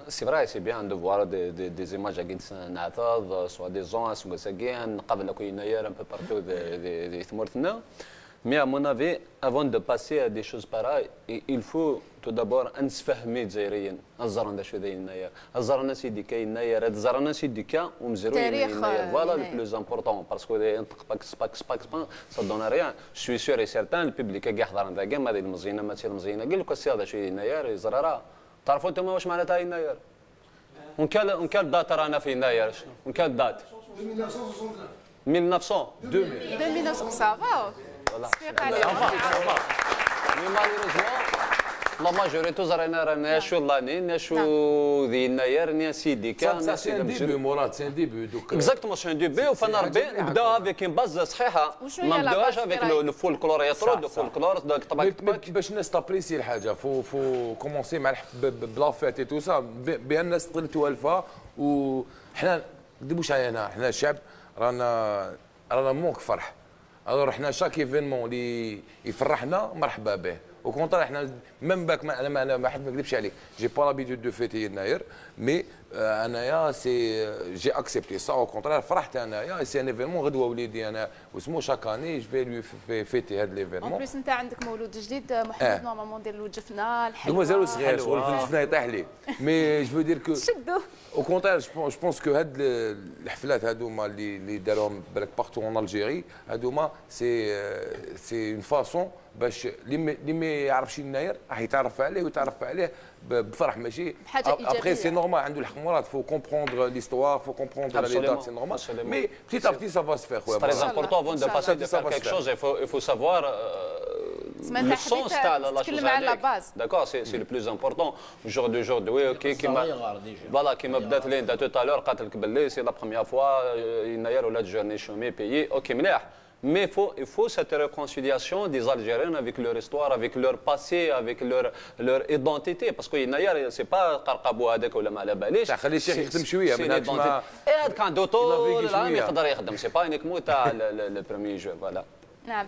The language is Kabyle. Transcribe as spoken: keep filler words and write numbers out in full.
C'est vrai, c'est bien de voir des, des, des images à Guinness, soit des gens, soit des gens, نقابل أكو يناير un peu partout des, des, des تمورتنا. Mais à mon avis, avant de passer à des choses pareilles, i- il faut tout d'abord نسفهمي الجزائريين. أزرنا شو ذي يناير. أزرنا سيدي كا يناير. أزرنا سيدي كا ومزروين تاريخ، يناير. آه، Voilà le يناير. Plus important. Parce que des باكس باكس باكس بان ça donne rien. Je suis sûr et certain, le public كي يحضر عندها كاع ما هذه المزينة ما تصير مزينة. قال لك السيادة شو يناير يزرى راه. تعرفوا انتم واش معناتها يناير؟ وكان وكان دات رانا في يناير؟ وكان دات؟ ألف وتسعمية. ألف وتسعمية. Ça va. تصفيق عليك. Mais malheureusement, la majorité زرينا رانا شو لاني نشو ذي يناير ني سيدي كان Ça, ça, c'est un début, Mourad, c'est un début. Donc, euh, Exactement, c'est un début. وفانا ربي نبدا avec une base صحيحه. وشنو ما هي la نبداوهاش base avec le, le folklore. يا trop de folklore. Donc, طبق، mais, mais طبق. باش الناس تابريسي الحاجه، faut, faut commencer مع الحف-، ب-، ب-، ب la fête et tout ça، ب-، بان الناس تقدر توالفها. وحنا، ما نكذبوش علينا، حنا الشعب رانا، رانا manque فرح. Alors حنا chaque événement اللي يفرحنا مرحبا به. Au contraire، حنا même باك ما، انا ما، انا ما حد ما نكذبش عليك، j'ai pas l'habitude de fêter يناير، mais، آه، انايا c'est، j'ai accepté ça. Au contraire، فرحت انايا، c'est un événement. غدوه وليدي انا واسمو chaque année je vais lui f-، fêter هذا En l'événement. Plus انت عندك مولود جديد، آه، محمد، آه. Normalement ندير له جفنه، الحلوه. دومازيل صغير، شغل في الجفنه يطيح لي. Mais je veux dire que شدو. Au contraire, je pense, je pense que هاد ال-، الحفلات هادوما اللي، اللي داروهم بالك partout en Algérie، هادوما c'est، euh, c'est une façon باش اللي ما، اللي ما يعرفش يناير راح يتعرف عليه، ويتعرف عليه ب-، بفرح، ماشي بحاجه ايجابيه. Après c'est normal، عنده الحق مرات، faut comprendre l'histoire, faut comprendre les dates, c'est normal. Absolument. Mais petit à petit ça va se faire. C'est très important avant de passer, de faire quelque chose, il faut, il faut savoir, euh, le sens تاع la chose. D'accord, c'est, c'est le plus important. Au jour d'aujourd'hui, ok, كيما، voilà، كيما بدات ليندا tout à l'heure، قالت لك باللي c'est la première fois، آه، يناير ولات journée chômée payée. Ok، مليح. Mais faut, il faut cette réconciliation des Algériens avec leur histoire, avec leur passé, avec leur, leur identité. Parce que يناير c'est pas قرقابو هذاك ولا ما على باليش. خلي الشيخ يخدم شويه، ما ناكش ما. اي هذاك عنده طول العام يخدم شويه. يقدر يخدم. C'est pas uniquement تاع le premier juin. Voilà. نعم.